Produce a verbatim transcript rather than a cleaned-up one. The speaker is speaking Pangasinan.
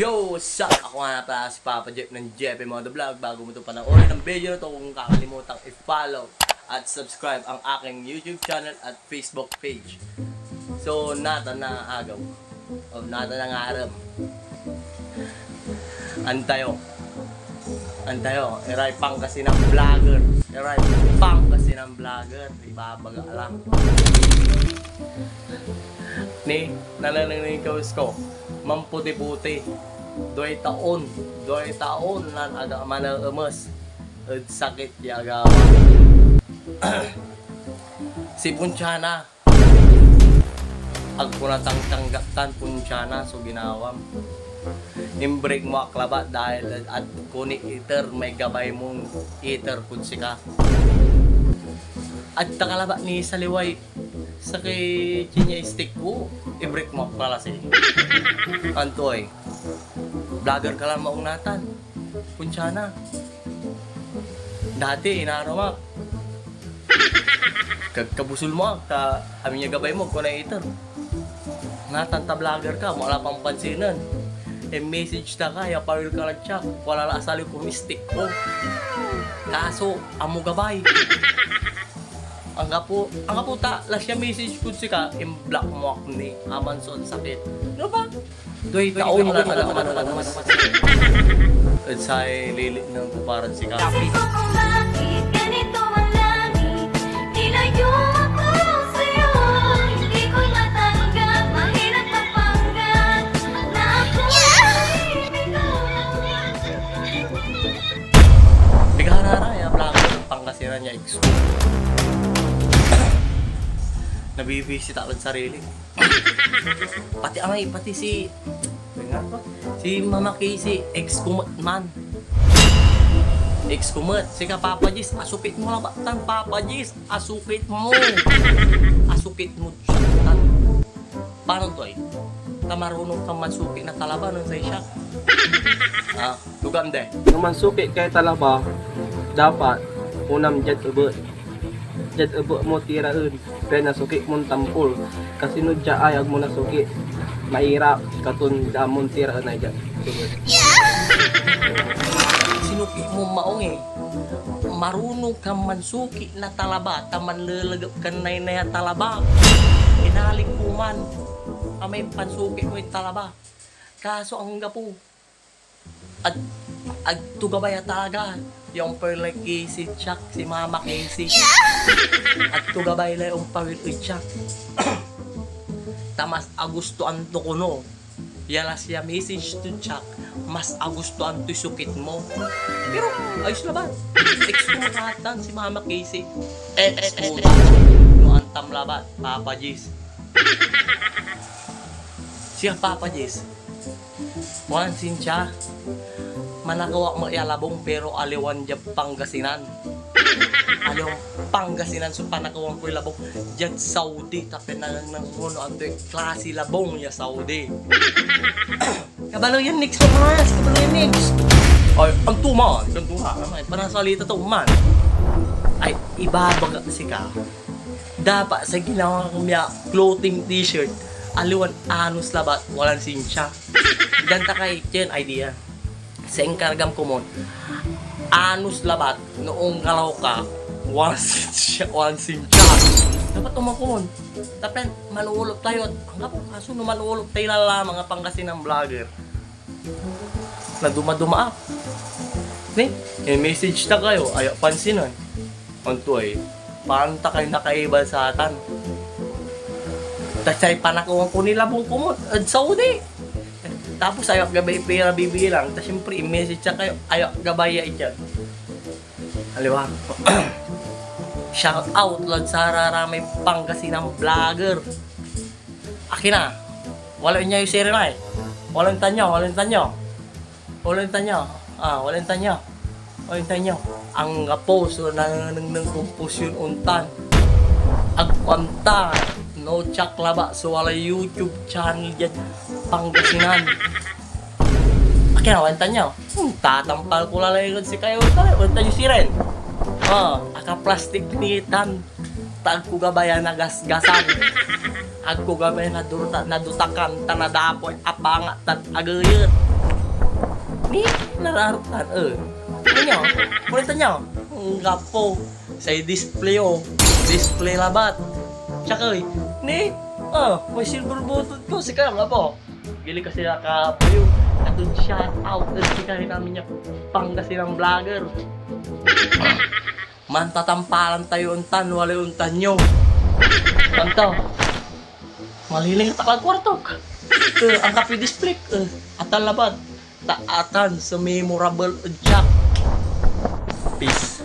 Yo, what's up? Ako nga pala si Papa Jeff ng Jeff Moto Vlog. Bago mo ito panoorin ang video na to, huwag mong kakalimutang i-follow at subscribe ang aking YouTube channel at Facebook page. So, natan na agaw. O, natan na ngarem. Antayo. Antayo, iray Pangasinan vlogger. Iray Pangasinan vlogger. Ibabaga la. Ni, nananengneng kawes ko. Manputi-puti. Duay taon. Duay taon lan aga maneemes ed sakit ya agawa. Si Punchana. Agko natangtanggap tan Punchana so ginawam. Imbreak mo ak labat dahil ag ko ni iter may gabay mon iter kod sika. Agta ka labat ni saliway sakey chinya stick ko, imbreak mo ak lalasi. Antoy, vlogger ka lan maong natan. Punchana. Dati, inaro ak. Kag kabusol mo ak, ta amin ya gabay mo, agko na iter. Natan ta vlogger ka, wala pang pansinan. E message ta ka, ya pawil ka lad siak, wala la asaliw ko mistik ko. Kaso, amo gabay. Anggapo, anggapo ta, last ya message kod sika, imblock mo ak ni, aman so ansakit. Ano ba? Duay taon la talaga. Ed say liliknang ko parad sika. Kasi kung bakit ganito ang langit, nilayo ako sa'yo. Di ko matanggap, mahirap mapanggap na ako ay ikaw. Pigarara ya vlogger ed Pangasinan ya ex ko. Nabibisita lad sarili. Pati amay, pati si, si Mama Casey, ex ko met man. Ex ko met. Sika, Papa Jis, asukit mo labat tan, Papa Jis, asukit mo. Asukit mo, siak tan. Panon to ay? Ta marunong ka mansukit na talaba nen say siak. Ah, lugam de. No mansukit kay talaba, dapat unam diad ebet. Diad ebet mo tiraen, pian nasukit mon tampol. Kasi no dia ay agmo nasukit, mairap, katon dia mon tiraen ay diad ebet. Sinukit mo maong eh. Marunong ka mansukit na talaba, ta manlelegep kan naynay a talaba. Inalik ko man, amay pansukit moy talaba. Kaso anggapo, ag, agto gabay a talaga ya ompawil lay Casey, siak, si Mama Casey. Agto gabay lay ompawil ed siak. Ta mas agustoan to kono ya last ya message to, siak, mas agustoan toy sukit mo. Pero ayos labat. Ex ko natan si Mama Casey. Ex ko natan. No antam labat, Papa Jis. Siya, Papa Jis. Juan Sincha, manakaw ak met ya labong, pero aliwan diad Pangasinan. Aliwan Pangasinan so panakawan koy labong. Diad Saudi, ta pinanengneng mo no antoy klase labong ya Saudi. Kabalo yan, Nix, ko, mas. Kabalo yan, Nix. Ay, anto man, anto nga, amay, parang salita to man. Ay, ibabaga sika. Dapat say ginawa mi a clothing t-shirt, aliwan anos labat, walan sincha. Diyan ta kay Chen idea. Sa inkargam komon, anos labat, no onggalaw ka, walan sincha, walan sincha. Dapat oman komon. Tapos, manulop tayo. Anggapo, kaso no manulop tayo lalamang a Pangasinan vlogger. Naduma-duma ak. Ni, e message ta kayo, aya pansinan. Antoy, panon ta kay nakaiba satan? Ta say panakawan ko ni labong komon ed Saudi. Tapos aya gabay pira bibilang, ta siyempre i-message ta kayo, aya gabay ya ityan. Aliwa. Shout out lad sararamay Pangasinan vlogger. Akin na. Wala niya yung siren ay. Walang tanyo, walang tanyo. Walang tanyo. Ah, walang tanyo. Walang tanyo. Anggapo so nanengneng kompusyon ontan. Agkuan ta, no, siak labat so walay YouTube channel diad Pangasinan. Akin na, walang tanyo. Hmm, tatampal ko lalay ed sikayo, walang tanyo siren. Ah, akaplastik ni tan. Ta agko gabay a nagasgasan. Agko gabay a nadurta-, nadutakan, ta nadapoy a pangat tan ageyet. Ni, nararok tan, eh. Ano nyo? Kulitan nyo? Ang gapo. Say display, oh. Display labat. Tsaka, eh, ni, oh, may silver button ko. Sika, gapo. Bili kasi na kapayo. Katun shout out ed sika rin namin niya Pangasinan vlogger. Mantatampalan tayo ontan, walay ontan nyo. Anto? Maliling ta kag kwartok. Eh, ang kapi display, eh, atan labat. Ta atan so memorable ed siak. Peace.